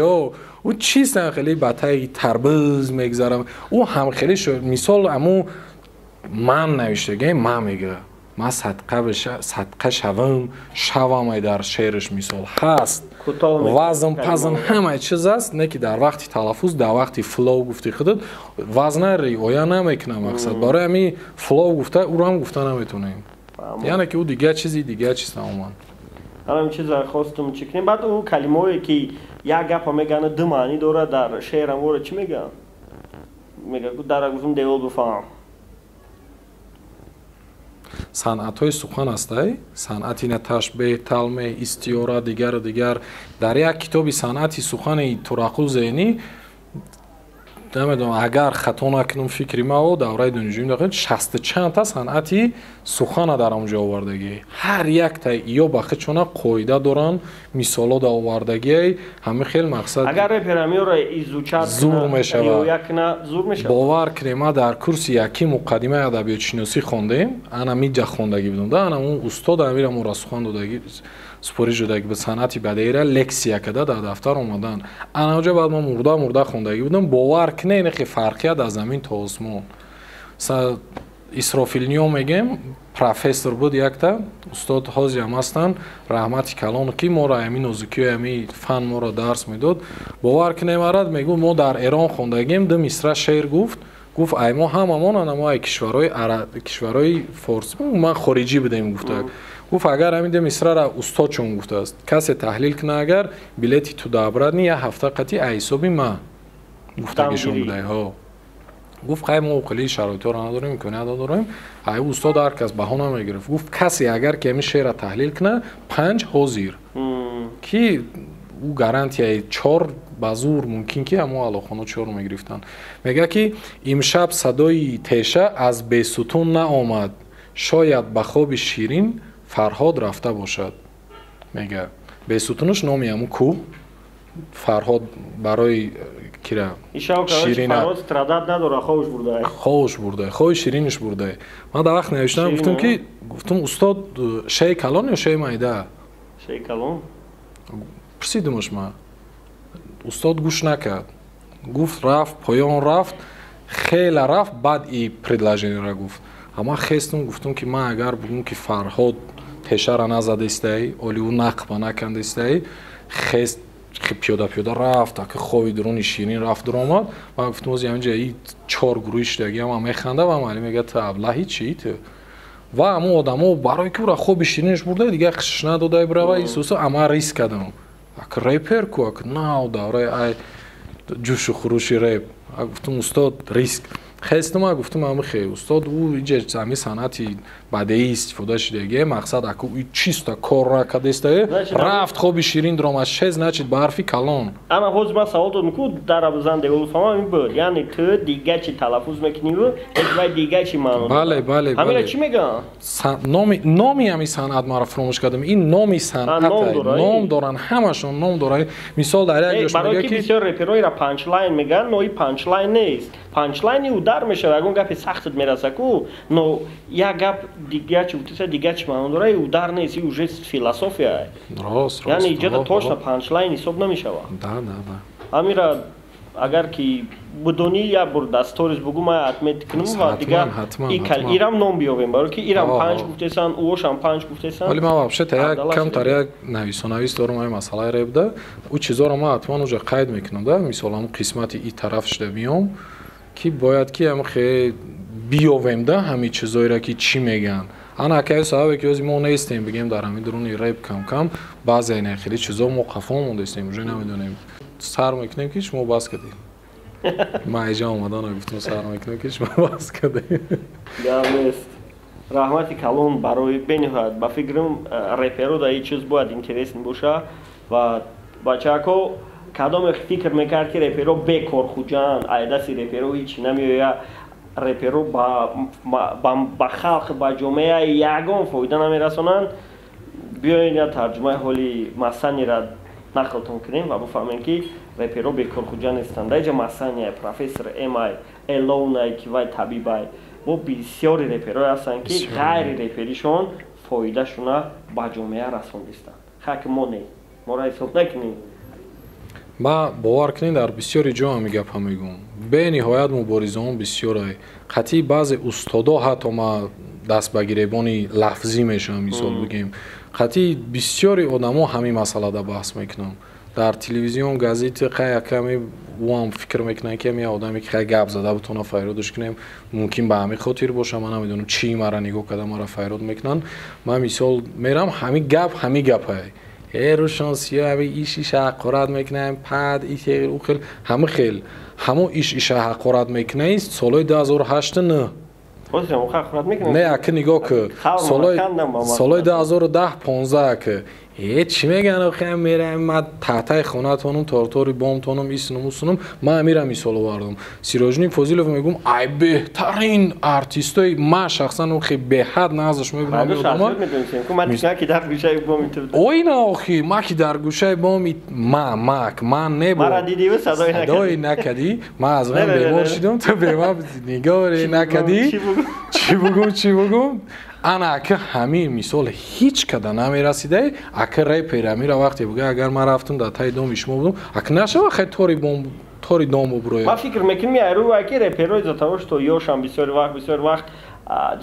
ӯ чистан, хеле ба таги тарбиз мегзарам. Ӯ ҳам хеле мисол аму ман навиштагие, ман мега ман садқа шавам, шавамай дар шеърш мисол ҳаст, вазн пазн ҳамаи чиз аст, не ки дар вақти талаффуз, дар вақти flow гуфти худат, вазна риоя намекунам. Мақсад, барои ҳамин flow гуфта ӯро гуфта наметонем, яъне ки ӯ дигар чизи, дигар чиз тамоман. Ҳамин чиза хостум чӣ кунем. Баъд ӯ калимаое ки як гапа мегӯянд, ду маънӣ дорад дар шеърам, вора чӣ мегӯянд? Мега дара гуфтум девол бифаҳам. Санъатҳои сухан астай, санъати на ташбеҳ, талмеҳ, истиёра, дигару дигар. Дар як китоби санъати сухани Турақул Зеҳнӣ, намедонам, агар хато накунам, фикри мао давраи донишҷӯӣ, шасту чандта санъати сухана дар онҷо овардагӣ. Ҳар якта ё ба худшона қоида доранд, мисоло да овардагиай, ҳамин хел мақсад. Агар репер ҳамиёро изучать зур мешавад. Зур мешавад. Бовар кунем, ма дар курси яким муқаддимаи адабиётшиносӣ хондем, ана миҷа хондагӣ будам да, ана он устод амира моро сухан додагӣ, супориш додагӣ ба санъати бадеира лексия када дар дафтар омадан. Ана онҷа баъд ма мурда мурда хондагӣ будам. Бовар кунед, инхе фарқият аз замин то осмон. Исрофилниё мегем, профессор буд якта устод, ҳозирам ҳастанд, раҳмати калон, ки моро ҳамин нозукиҳои ҳамин фан моро дарс медод. Бовар кунем, арад мегӯ, мо дар Эрон хондагим, ду мисра шеър гуфт. Гуфт, ай мо ҳамамон ана мо ай кишварҳои форс, ман хориҷӣ будем, гуфта. Гуфт, агар ҳамин ду мисрара устодшон гуфтааст, касе таҳлил куна, агар билети туда-обратный як ҳафта қатӣ ай ҳисоби ман гуфтагишон будай. Ҳо, гуфт, хай, мо хеле шароитҳоро надорем, имконият надорем. Ай устод ҳар кас баҳо намегирифт. Гуфт, касе агар ки ҳамин шеърро таҳлил куна, панҷ ҳозир ки ӯ гарантияи чор ба зур мумкин ки ҳамо алоқоно чор мегирифтанд. Мега ки имшаб садои теша аз бесутун наомад, шояд ба хоби ширин Фарҳод рафта бошад. Мега, бесутунуш номи ҳамун кӯҳ, Фарҳод барои кира. Ширина ховуш бурда, хови шириниш бурда. Ман дар вақт навиштам, гуфтам ки, гуфтам, устод, шеи калон ё шеи майда? Шейкалон? Пурсидимаш ма. Устод гӯш накард. Гуфт рафт, поён рафт, хеле рафт, баъд и предложениеро гуфт. Ама хестум гуфтум ки ман агар бугум ки Фарҳод тешара назадистай, оли ӯ нақба накандистай, хест пиёда пиёда рафт, аки хови дуруни ширин рафт дуромад. Ман гуфтум ози ҳаминҷа и чор гурӯҳи шудагиам ҳам механда ва маълим мегӯяд ту аблаҳи чӣ ту? Ва ҳамон одамо барои ки ӯра хоби ширинаш бурда дигар хишш надодай бирава исусу ама риск кардам. Ак репер ку, ак нав давраи ай ҷӯшу хурӯши реп. Гуфтум устод риск. Хестума гуфтум ами хе устод ӯ иҷа ами санъати бадеӣ истифода шудагие, мақсад аку ӯ чисто кор накардестае, рафт хоби ширин дуромад, ше значит барфи калон. Ана ҳозир ман савол додам ку дар бизан девол фаҳмам ин буд. Яъне ту дига чӣ талаффуз мекунӣ вай дига чӣ маъно дорад? Бале, бале, ҳамина чӣ мегӯянд? Номи ҳами санъат маро фуромӯш кардам. Ин номи санъат ном доранд, ҳамашон ном доранд. Мисол дар як ҷош мегӯяд ки бисёр репероира панчлайн мегӯянд, но и панчлайн нест. Панчлайни удар мешавад, ягон гапи сахтат мераса ку, но як гап дига чӣ гуфтеса, дига чӣ маъно дорад, и удар нест, и уже философия. Рост, рост. Яъне иҷода точно панчлайн ҳисоб намешавад. Да, да, да. Ҳамира агар ки бидонӣ як бор дар сторис бугу, ман отмет кунам ва дигар ирам ном биёвем, барои ки ирам панҷ гуфтесан, ӯошам панҷ гуфтесан. Вале ман вообще та як камтар як нависонавис дорам ҳамин масъалаи репда. Ӯ чизоро ман ҳатман уҷа қайд мекунам, да, мисол ҳамун қисмати и тараф шуда биём, ки бояд ки ҳам хе биёвем, да, ҳамин чизоеро ки чӣ мегӯянд. Ана акаи сабабе ки ози мо нестем, бигем дар ҳамин дуруни реп кам-кам баъзе не хеле чизо мо қафо мондастем, уже намедонем. Сар мекунем ки шумо бас кардед. Ман иҷа омадана гуфтум сар мекунем ки шумо бас кардед. Гап нест. Раҳмати калон барои бениҳоят. Ба фикрам реперо дар ин чиз бояд интересен боша ва бачаҳако кадоме фикр мекард ки реперо бекорхуҷанд, айдаси реперо ҳичи намеояд, реперо ба халқ, ба ҷомеа ягон фоида намерасонанд. Биёед я тарҷумаи ҳоли Масанира нақлтон кунем ва бифаҳмем ки реперо бекорхуҷа нестанд. Дар иҷа Масания, профессор Эмай, Элонай ки вай табибай, бо бисёри реперое ҳастанд ки ғайри реперишон фоидашона ба ҷомеа расондистанд. Хаки мо не, моро ҳисоб накунем. Ма бовар кунед, дар бисёри ҷо ҳами гапа мегӯм. Бениҳоят муборизаон бисёрай. Қатъи баъзе устодо ҳатто ма даст ба гиребони лафзӣ мешавам, мисол бигем. Қатъи бисёри одамо ҳамин масъалада баҳс мекунам. Дар телевизион, газета қай яками ӯам фикр мекунанд ки ҳами одаме ки хай гап зада бутона файродаш кунем, мумкин ба ҳамин хотир боша, ман намедонам чӣ мара нигоҳ карда мара файрод мекунанд. Ман мисол мерам, ҳамин гап ҳамин гапай. Рӯшон сиё ҳами иш иша ҳақорат мекунам, пад иш ӯ хел ҳама хел ҳамо иш иша ҳақорат мекунай солҳои 2008 9. Не, аки нигоҳ ку, солҳои 2010 15 ки чӣ мегӯянд, охи мераем ман таҳтаи хонатонум, тортори бомтонум, исунум усунум, ман амира мисол овардам. Сироҷиддин Фозилов мегӯм, ай беҳтарин артистои ман шахсан охи беҳад назаш мебинам. Ой на охи, ма ки дар гӯшаи боми ма мак ман небо садое накадӣ, ман аз ғам бемор шудам, ту бемор нигоҳе накадӣ. Чӣ бугум, чӣ бугум? Ана ака ҳамин мисол ҳеҷ када намерасидай, ака репер амира вақте буга, агар ман рафтам дар таи доми шумо будам, ака нашава хай тори бом тори дом буброя. Ман фикр мекунам айру аки реперои за того что ёшам бисёр вақт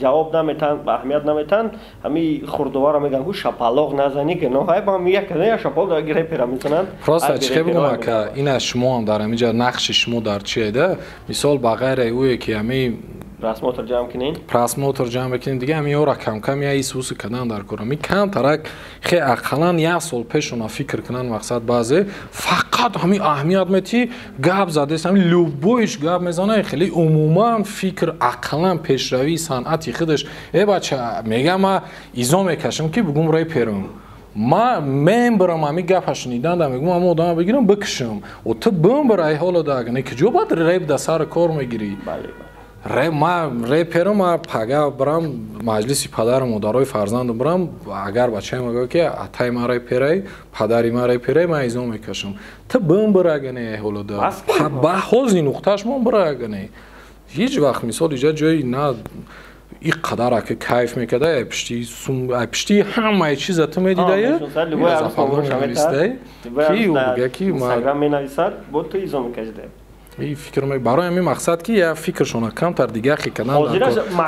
ҷавоб наметан, аҳамият наметан, ҳами хурдовара мегӯянд ку шапалоқ назанӣ ки но ҳай ба як я шапалоқ репера мезананд. Просто чӣ бигӯм ака, ина шумо ҳам дар ҳамин ҷа нақши шумо дар чие да? Мисол ба ғайри ӯе ки ҳами просмотр ҷамъ кунем, просмотр ҷамъ мекунем, дига ҳамин ёра кам-кам я исуси кадан дар кора. Ми камтарак хе ақаллан як сол пешона фикр кунанд, мақсад баъзе фақат ҳамин аҳамият мети гап задест, ҳамин любоиш гап мезана, хеле умуман фикр ақаллан пешравии санъати худаш. Э бача, мегам ма изо мекашам ки бугум реперам. Ма мембарам ҳамин гапа шуниданда мегӯм ҳамон одама бигирам бикушам. О ту бимбар ай ҳоло да агане куҷо баъд реп да сари кор мегирӣ? Ма реперам, ма пага барам маҷлиси падару модарои фарзандам барам, агар бачаем мегӯяд ки атай ма реперай, падари ма реперай, ман изо мекашам. Ту бимбар агане ҳоло да. Ба ҳози нуқтааш мон бара агане. Ҳеҷ вақт мисол иҷа ҷои на И қадар ака кайф мекарда, пишти сум, пишти ҳамаи чиза ту медидае. Ки ӯ ки Инстаграм менависад, бо ту изо мекашида. И фикр барои ҳамин мақсад ки я фикршона камтар дигар хи кардан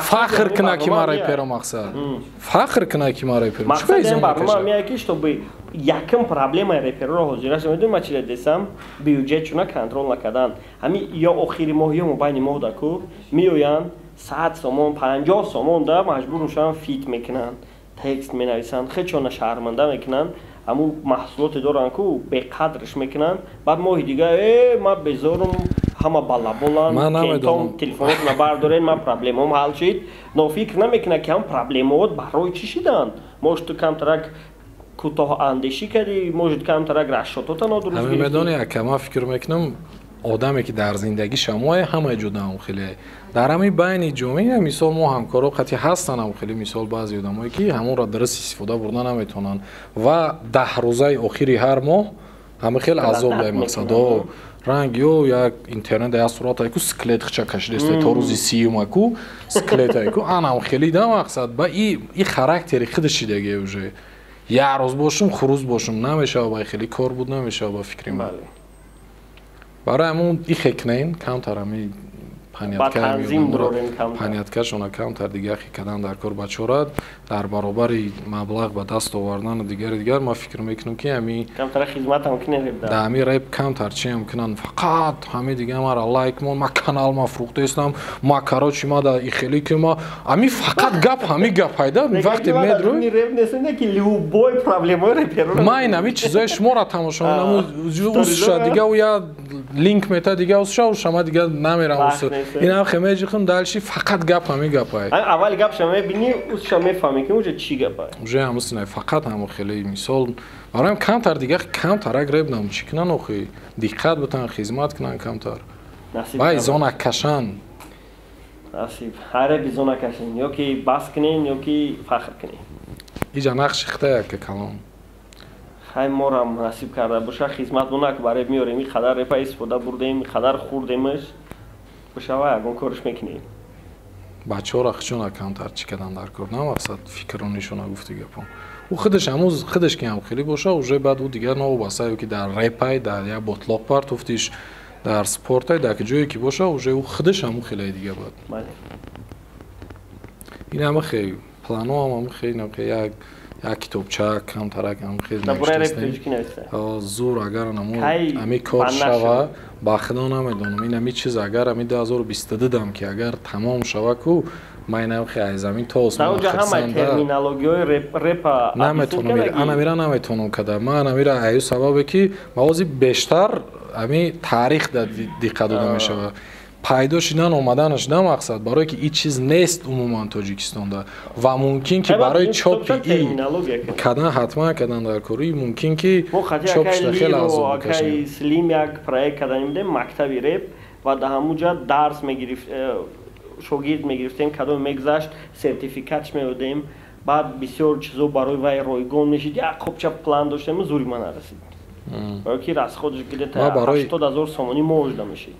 фахр кина ки ман реперо мақсад. Фахр кина ки ман реперо. Мақсад ин барнома меяд ки чтобы якм проблемаи репероро ҳозираш медонӣ ма чида десам бюджетшона контрол накардан. Ҳамин ё охири моҳ ё мобайни моҳ да ку меоянд 100 сомон 50 сомон да маҷбур мешаванд фит мекунанд, текст менависанд, хечона шарманда мекунанд, ҳамун маҳсулоте доранд ку беқадрш мекунанд. Баъд моҳи дига ма безорум, ҳама балаболанд, кентом телефонотона бардорен, ман проблемаом ҳал шид. Но фикр намекунад ки ҳам проблемаот барои чӣ шиданд. Может ту камтарак кӯтоҳ андешӣ кардӣ, может камтарак расчётота нодуруст гирифтӣ. Медонӣ ака, ман фикр мекунам одаме ки дар зиндагӣ шамое ҳамаи ҷудаам хеле дар ҳамин байни ҷомеа мисол мо ҳамкоро қатъи ҳастанд ҳам хеле мисол баъзе одамое ки ҳамонро дуруст истифода бурда наметавонанд ва 10 рӯзаи охири ҳар моҳ ҳама хеле азоб дай мақсадо ранг ё як интернет як сурат айку скелет хча кашидеста то рӯзи сиюм айку скелет айку анам хеле да мақсад ба и характери худашидаге уже як рӯз бошум хурӯз бошум намешава ба хеле кор буд намешава ба фикри ман. Барои ҳамун ихекнен камтар ҳами паняткашона камтар дигар хи кардан дар кор бачора дар баробари маблағ ба даст овардану дигари дигар ман фикр мекунам ки ҳами дар ҳами реп камтар чиам кунанд фақат ҳами дига мара лайк мон ма канал ма фурӯхтаистам ма короче ма да ихели ки ма ҳами фақат гап ҳами гап пайда вақте медрӯ ма ин ҳами чизои шуморо тамошо менаму усша дига ӯ я линк мета дига усша уша ма дига намерам ус инам хемеҷихм дальше фақат гап ҳами гапай. Аввал гапша мебини, усша мефаҳми ки уже чӣ гапай. Уже ҳамусина фақат ҳаму хеле мисол бароям камтар дига камтарак реб нам чӣ кунан охи диққат бутан хизмат кунан камтар. Бай зона кашан. Насиб. Ҳар реб зона кашен, ё ки бас кунен, ё ки фахр кунен. Иҷа нақши хитая ка калон. Хай морам насиб карда боша хизмат монак барои меорем, ин қадар репа истифода бурдем, қадар хӯрдемаш. Бошава ягон корш мекунем. Бачаҳоро хичона камтар чӣ кардан дар кор на мақсад фикронишона гуфти гапо. Ӯ худаш ҳамуз худаш ки ҳам хеле боша, уже баъд ӯ дигар новобаста ё ки дар репай, дар як ботлоқ партофтиш, дар спортай, дар ҷое ки боша, уже ӯ худаш ҳамун хеле дига бад. Ин ҳама хеле плано ҳам хеле як китобча камтарак ҳам хеле зур агар ами кор шава ба худо намедонам ин ами чиз агар ами 2022 дам ки агар тамом шава ку ман инам хеле аз замин то осмон наметонам анамира наметонам када ман анамира аю сабабе ки мавози бештар ами таърих да диққат дода мешава пайдо шудан омаданаш на мақсад барое ки ин чиз нест умуман Тоҷикистонда ва мумкин ки барои чопи и кадан ҳатман кадан дар кори мумкин ки чопшда хеле азоб бикашем. Слим як проект каданим будем мактаби реп ва дар ҳамун ҷа дарс мегирифт, шогирд мегирифтем, кадом мегузашт сертификатш медодем, баъд бисёр чизо барои вай ройгон мешид, як қопча план доштем, зури ман нарасид. Барои ки расходш где-то 80,000 сомонӣ моҳ мешид.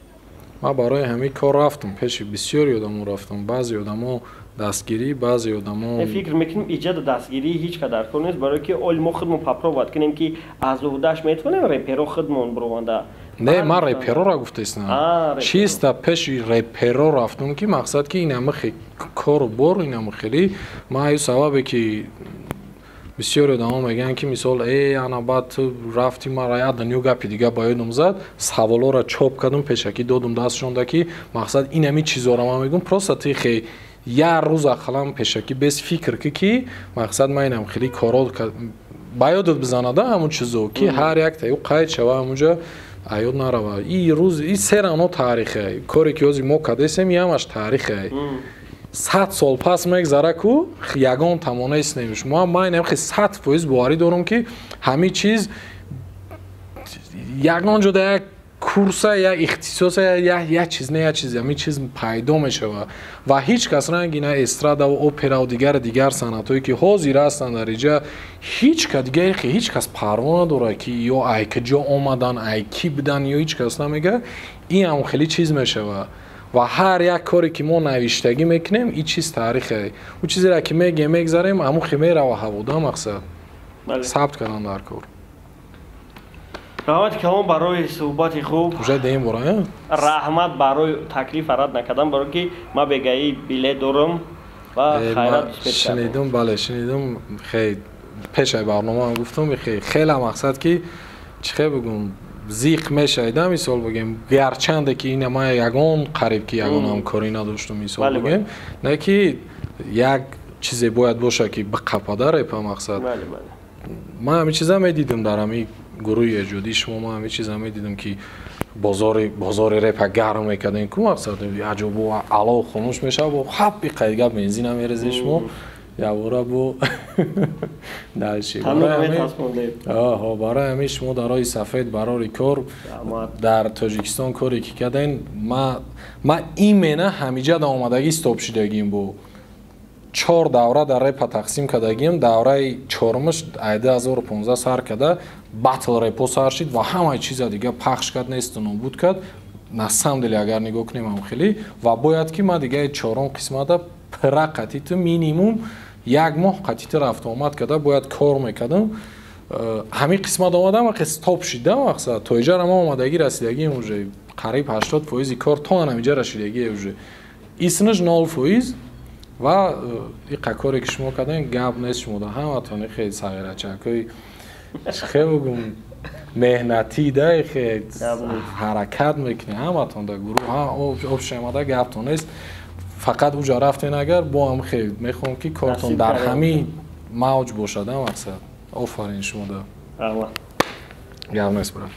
Ман барои ҳамин кор рафтам, пеши бисёри одамо рафтам, баъзе одамо дастгирӣ, баъзе одамо фикр мекунем иҷода дастгирӣ ҳеҷ қадар кор нест, барои ки оли мо худмон попробовать кунем ки аз уҳдаш метавонем реперо худмон бированда. Не, ман репероро гуфтаистам. Чиста пеши реперо рафтам ки мақсад ки ин ҳама кору бор, ин ҳама хеле ман аю сабабе ки бисёри одамо мегӯянд ки мисол ана баъд ту рафти мара як дунё гапи дига ба ёдам зад, саволҳоро чоп кардам, пешакӣ додум дастшонда ки мақсад ин ҳамин чизоро ман мегӯям, просто ти хе як рӯз ақаллан пешакӣ без фикр ки мақсад ман инам хеле коро ба ёдат бизанада ҳамун чизо ки ҳар якта ю қайд шава ҳамунҷа аёд нарава. И рӯз и серано таърихе, коре ки ҳозир мо кардесем, ҳамаш таърихе. 100 сол пас мегзара ку ягон тамонаист немиш. Ман инам хе 100% боварӣ дорам ки ҳамин чиз ягон ҷода як курса, як ихтисоса, як чиз не як чиз, ҳамин чиз пайдо мешава ва ҳеҷ кас ранги на эстрада ва опера ва дигар санъатҳое ки ҳозир ҳастанд дар иҷа ҳеҷ ка дигар ҳеҷ кас парво надорад ки ё ай куҷо омадан, ай кӣ будан, ё ҳеҷ кас намега. Ин ҳам хеле чиз мешава. Ва ҳар як коре ки мо навиштагӣ мекунем, ин чиз таърихе. Ӯ чизеро ки мегем, мегзарем, ҳамун хе мерава ҳавода. Мақсад сабт кардан дар кор. Раҳмати калон барои суҳбати хуб. Уже деем бора. Раҳмат барои таклифа рад накардан, барое ки ман бегаи билет дорам ва хайрат. Шунидум, бале, шунидум. Хе пешаи барномаам гуфтум, хеле мақсад ки чӣ хе бигум, зиқ мешавида. Мисол бигем, гарчанде ки ина ман ягон қариб ки ягон ҳамкорӣ надоштум, мисол бигем, не ки як чизе бояд боша ки биқапада репа. Мақсад, ман ҳамин чиза медидим дар ҳамин гурӯҳи эҷодии шумо. Ман ҳамин чиза медидим, ки бозори репа гарм мекардем ку. Мақсад, аҷобу алов хомӯш мешавад, бо ҳаппи қайдга бензина мерезед шумо ябора бо дальше. Барои ҳамин шумо дар роҳи сафед барори кор дар Тоҷикистон коре ки кардем, ма именно ҳамиҷа да омадагӣ стоп шидагим. Бо чор давра дар репа тақсим кардагим. Давраи чорумаш ай 2015 сар карда, батл репо сар шид ва ҳамаи чиза дига пахш кард, несту нобуд кард. На самом деле, агар нигоҳ кунем, ҳам хеле. Ва бояд ки ман дигаи чорум қисмата пира қатиту минимум як моҳ қатити рафтуомад карда бояд кор мекардам. Ҳамин қисмат омадам, вақте стоп шида. Мақсад, то иҷара ма омадагӣ расидагием, уже қариб 80 фоизи кор то ҳамиҷа расидагие, уже иснаш 0 фоиз. Ва иқа коре ки шумо кардем, гап нест. Шумо да ҳаматон хеле сағирачакҳои, хе бугум, меҳнатӣ да, хе ҳаракат мекунӣ ҳаматон да гурӯҳ обшемада, гаптон нест. Фақат уҷа рафтен, агар бо ҳам хе мехоҳам, ки кортон дар ҳамин мавҷ бошад. Мақсад, офарин шумо да, гап нест, брат.